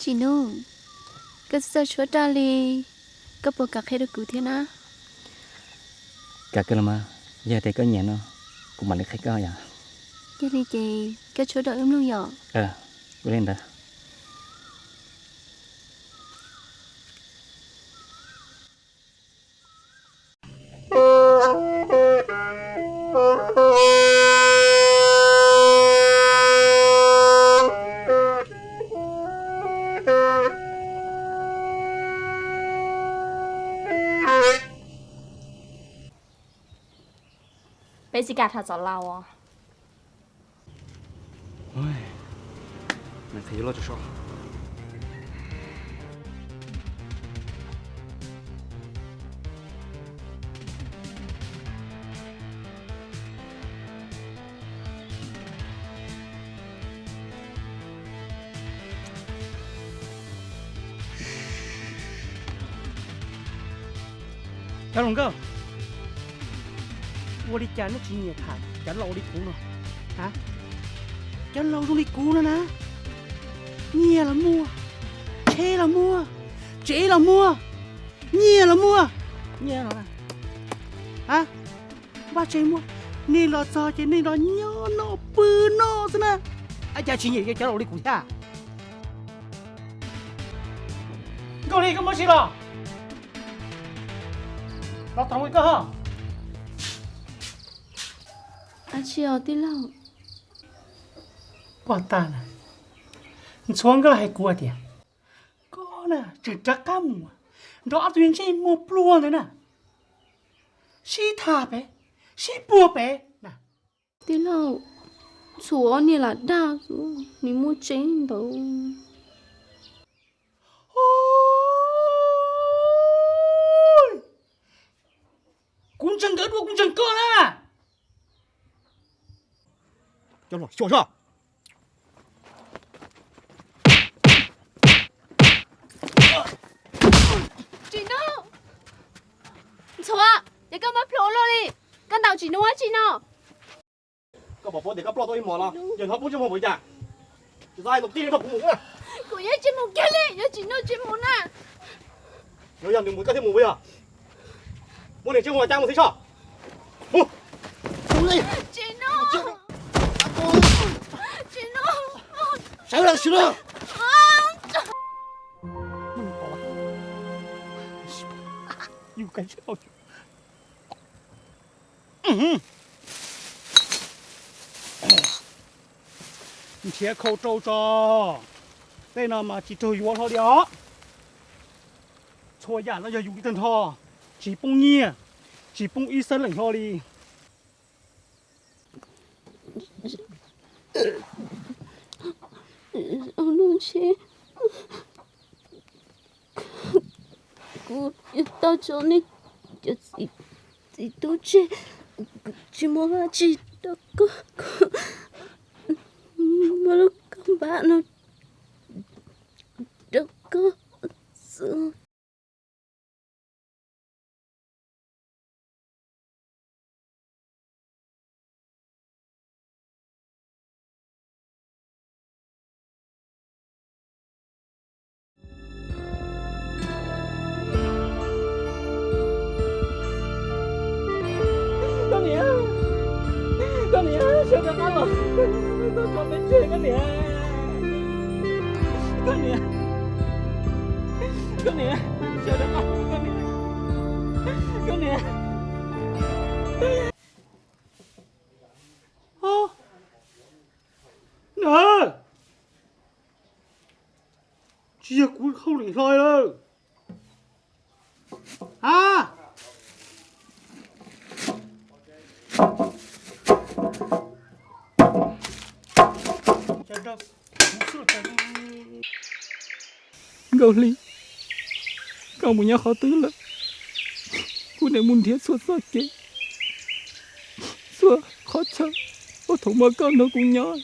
Tsis Nuj, koj txawj tshuab raj li, koj puas kam qhia rau kuv thiab na? Kam kawg los mas, yog tias koj nyiam no, kuv mam li qhia koj yom. Yog li ces koj tshuab rau wb mloog yom. Ua li ntawd. Peb tsis kam tham txog Lauj os. Cov hluas nkauj, ua li cas neb tsis nyiam tham cov laus li kuv no? Cov laus zoo li kuv no na, nyiaj los muaj, tsheb los muaj, tsev los muaj, nyiaj los muaj, nyiaj los, vaj tse muaj, nej los txog ces nej los nyob noj pw noj xwb na. Ua cas tsis nyiam cov laus li kuv thiab? Nkauj Hli, koj muaj tsi los? Los tau koj ho. Ab tsi os tij laug. Poj tag na, ntxhuav nkauj hais kuv tias koj na tseem rov qab mus nrog ob tug ntsej muag pluag ntawd na, sib tham pem, sib puag pem na. Tij laug, ntxhuav niag lam dag xwb, nws muaj tseeb ntawd. Kuv ntseeg nkawd dua kuv ntseeg koj na. Cov los xyuas zog. Tsim Nuj, ntxhuav, ces koj muab plhws luaj li, koj ntaus Tsim Nuj ua tsi no? Koj pom paub tias koj ploj tau ib hmos los yog hnov poob ntsej muag npaum li cas? Tsis txhob hais ntau tij rau kuv mus. Kuv yeej tsis mus kiag li, yog Tsim Nuj tsis mus na. Yog nws mus koj thiaj mus puas yog? Muab nws ntsej muag cab mus txiv soj. Mus. Tsim Nuj. Tsim Nuj. Sawv los sim los. Nrhiav khau rau tso. Tej no mas tsis raug yuav hlo li os. Txhua yam no yog yus li tag nrho, tsis poob nyiaj, tsis poob ib xeeb leej hlo li. Kuv yuav tau tso nej cov txiv tub tseg, kuv tsis muaj dab tsi rau koj, kuv muab lub koj npab no rau koj xwb. Koj niam, koj niam, sawv rov qab los, koj tso peb tseg koj niam. Koj niam, koj niam, sawv rov qab, koj niam, koj niam. Na, tsis yog kuv hauj lwm hlo lawm. A, Nkauj Hli, koj mus nyob qhov twg lawm? Kuv niaj mus nrhiav txhua txoj kev, txhua qhov chaw uas thaum muaj koj nrog kuv nyob,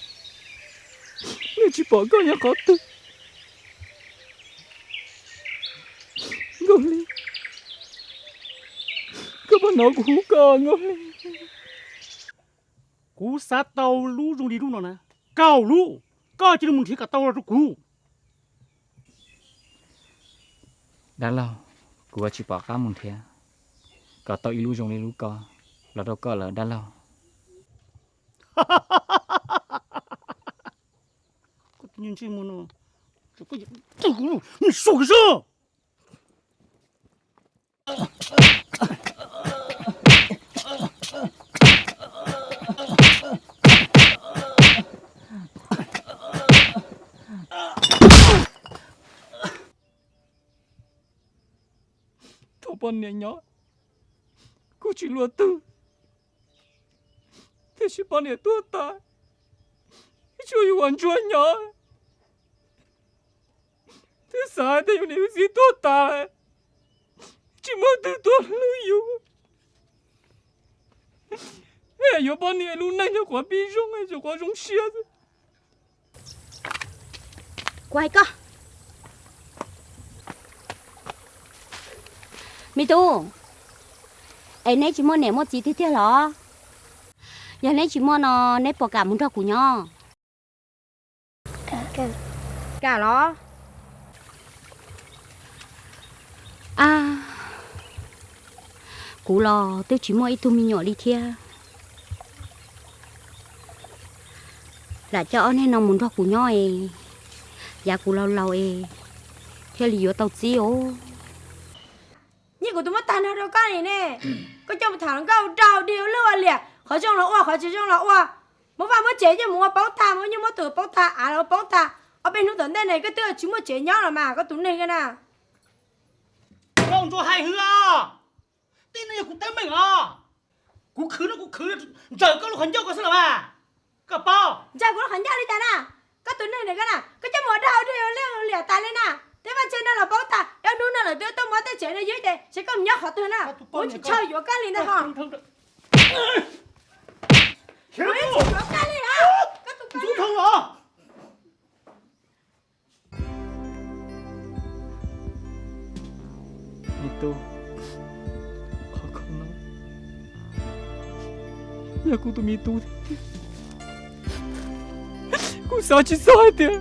niaj tsis pom koj nyob qhov twg. Nkauj Hli, koj puas hnov kuv hu koj, Nkauj Hli? Kuv xav tau lub zoo li lub no na, kaum lub, koj cia li mus nrhiav kom tau los rau kuv. Dab laug, kuv yuav tsis pom qab mus nrhiav kom tau ib lub zoo li lub ko los rau koj lawm dab laug. Thaum poj niam nyob, kuv tsis luaj twg, tiam sis poj niam tuag tas, tsuas yus ua ntsuag nyob, twb xav hais tias yus niam yus txiv tuag tas, tsis muaj twg tuaj hlub yus. Yuav poj niam lub neej yog qhov pib zoo, yog qhov zoo siab. Kuv hais koj, me tub, es neb tsis muaj niam muaj txiv tiag tiag los? Yog neb tsis muaj no, neb puas kam mus nrog kuv nyob? Kam los? A, kuv los twb tsis muaj ib tug me nyuam li thiab. Lam coj ob neeg no mus nrog kuv nyob es, yav kuv laus laus es thiaj li yuav tau txib os. Nyiaj kuv tus muab tag nrho rau koj li ne. Koj coj mus tham hluas nkauj dag dig ua lwj ua liam, qhov zoo los ua, qhov tsis zoo los ua. Muab vaj muab tsev coj mus ua paub tag, muab nyuj muab twm paub tag, av los paub tag. Ob peb hnub tom ntej ne koj twb tsis muaj tsev nyob los mas koj tus neeg na. Koj ntsuag hais hwv os. Tej no yog kuv teeb meem os. Kuv khwv no kuv khwv ntsaws koj lub qhov ncauj koj xwb los mas. Koj paub. Ntsaws kuv lub qhov ncauj li cas na? Koj tus neeg ntawm koj na, koj coj mus ua dag ua dig ua lwj ua liam tas li na. Tej vaj tsev no los paub tag, ob hnub no lawm twb tuaj muab tej tsev no yug ces seb koj mus nyob qhov twg na. Kuv tsis tshua yuav koj li ntag ho. Kuv tsis yuav koj li na. Koj tus Me tub, qhov khoom no yog kuv tus me tub tiag tiag. Kuv xav tsis txog hais tias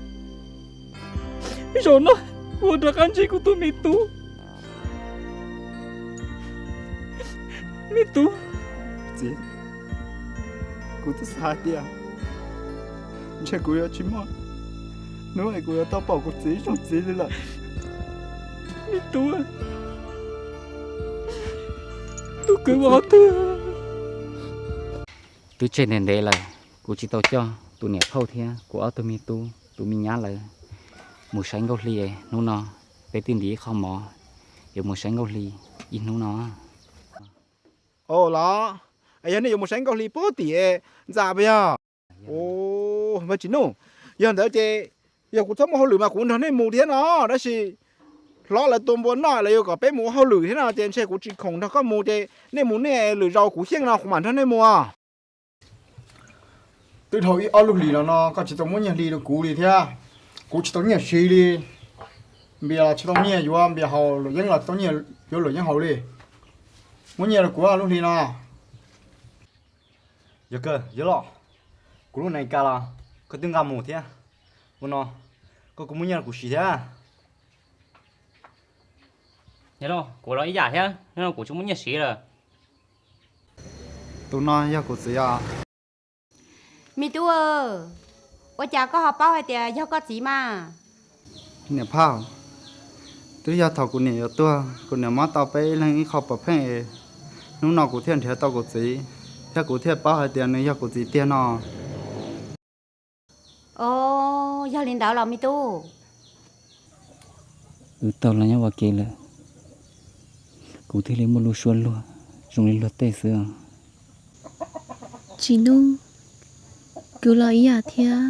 zaum no kuv rov qab ntsib kuv tus me tub. Me tub, txiv, kuv twb xav hais tias ntshe kuv yuav tsis muaj hnub es kuv yuav tau pom kuv txiv ib zaug txiv li lawm. Me tub, tub kwv ua qhov twg? Twb tseg ntev ntev lawm, kuv tsis tau coj tus niam phauj thiab kuv ob tug me tub tus me nyab lawv mus saib Nkauj Hli. Hnub no peb twb ntim ib qho mov yuav mus saib Nkauj Hli ib hnub no. Os los, yog nej yuav mus saib Nkauj Hli puag tim ntxa puas yog? Vaj Tsis Nuj, yog ntawd ces yog kuv txhob muaj hauj lwm mas kuv nrog nej mus thiab no, tab sis hlob lawv tua npua noj lawv yuav kom peb mus ua hauj lwm thiab no ces ntshe kuv tsis khoom nrog koj mus ces nej mus nej, lwm zaus kuv xyeej no kuv mam nrog nej mus. Twb dhau ib ob lub hlis los no koj tsis tau muab nyiaj hli rau kuv li thiab, kuv tsis tau nyiaj siv li. Npias los tsis tau nyiaj yuav, npias haus luam yeeb los tsis tau nyiaj yuav luam yeeb haus li. Muab nyiaj rau kuv lub hli no. Yog kawg yawg loj, kuv lub nees kas los koj twb nqa mus thiab. Ua no, koj kuj muab nyiaj rau kuv siv thiab. Yog loj, kuv los ib yam thiab, hnub no kuv tsis muaj nyiaj siv lawm. Tus no yog kuv txiv os. Me tub, ua cas koj ho paub hais tias yog koj txiv mas? Niam phauj, twb yog thaum kuv niam yuav tuag, kuv niam muab tau peb ib leeg ib qho pov pheej es, hnub no kuv thiaj nrhiav tau kuv txiv, thiab kuv thiaj paub hais tias nws yog kuv txiv tiag no. Os, yog li ntawd los me tub? Wb tau los nyob ua ke lawm, kuv thiaj li muaj lub suab luag zoo li luag tej xwb os. Tsis Nuj, kuv los ib yam thiab.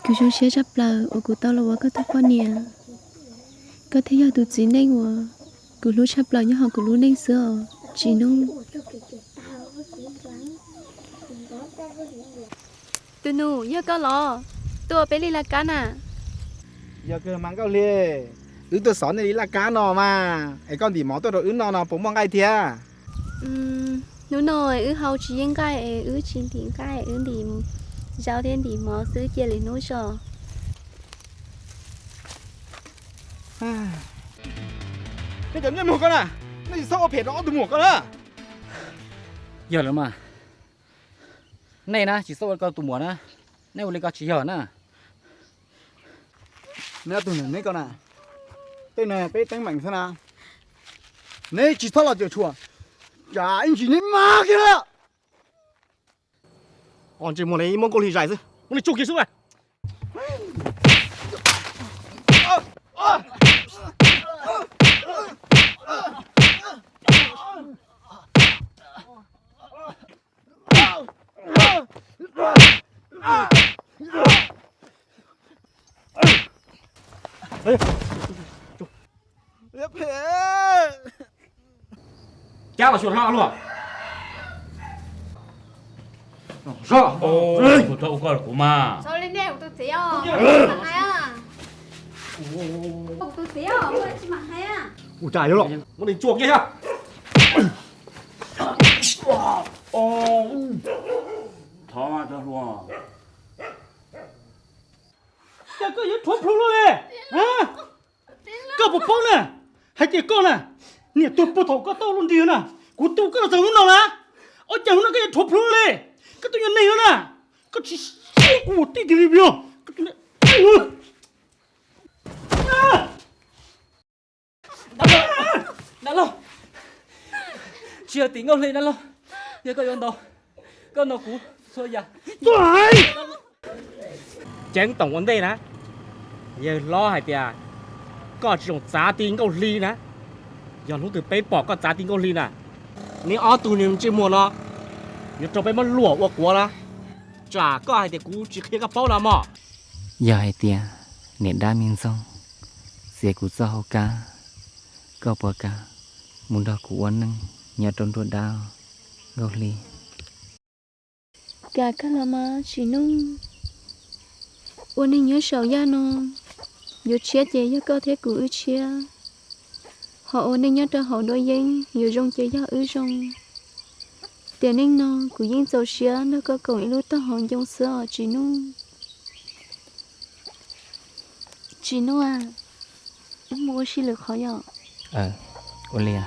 Kuv zoo siab tshaj plaws uas kuv tau los ua koj tus poj niam. Koj thiaj yog tus txiv neej uas kuv hlub tshaj plaws nyob hauv kuv lub neej xwb os Tsis Nuj. Tus nus, yog koj los tuaj ua peb li laj kab na? Yog kawg mas Nkauj Hli, wb tuaj xov nej li laj kab no mas, es koj ntim mov tuaj rau wb noj no puas muaj nqaij thiab? Hnub no wb hau tsis yeej nqaij es wb tsis ntim nqaij, wb ntim zaub thiab ntim mov xwb cia lwm hnub tso. Nej cov ntsej muag ko na, nej tsis txhob ua phem rau ob tug muam ko na. Yog lawm mas, nej na tsis txhob ua rau tus muam na, nej ua li ko tsis yog na. Neb ob tug neb ko na, tej no peb teeb meem xwb na, neb tsis txhob los cuam tshuam, tsam ib ntsis neb mag kiag lawm. Ntsej muag li muab Nkauj Hli zais xwb, muab nws tsuj kiag xwb mas. Cab los xyuas hlo luag. Tus rau kuv mas. Ua cas yuav los muab nws tsuj kiag thiab. Thov mas cov hluas. Cas koj yuav rhuav plhu luaj li? Koj puas paub na, hais tias koj na, niam tuag puag thaum koj tau luaj nrig na, kuv tu koj los txog hnub no na, ua cas hnub no koj yuav rhuav plhu luaj li? Koj tus nyuag neeg no na, koj tsis saib kuv ua tij tiag li os. Dab laug, tsis yog tim Nkauj Hli dab laug, yog koj yuav ntaus, koj ntaus kuv txhua yam. Ceeb toom ua ntej na, yawg hlob hais tias koj tsis txhob txav ti Nkauj Hli na, yog hnub twg peb pom koj txav ti Nkauj Hli na, neb ob tug ntsej muag no yuav raug peb muab luam ua kuav na, tsam koj hais tias kuv tsis qhia koj paub no mog. Yog hais tias niam dab me ntxoog txiav kuv txoj hau kab, koj puas kam mus nrog kuv ua neej nyob rau nruab dab, Nkauj Hli? Kam kawg los mas Tsis Nuj. Ua neej nyob saum yaj no, yuav tshiab ces yog koj thiab kuv wb tshiab, ho ua neej nyob rau hauv duab yeeb yuav zoo ces yog wb zoo. Tiam neej no kuv yeej txaus siab nrog koj koom ib lub taub hau ncoo xwb os Tsis Nuj. Tsis Nuj, wb mus ua si lwm qhov yom. Ua li os.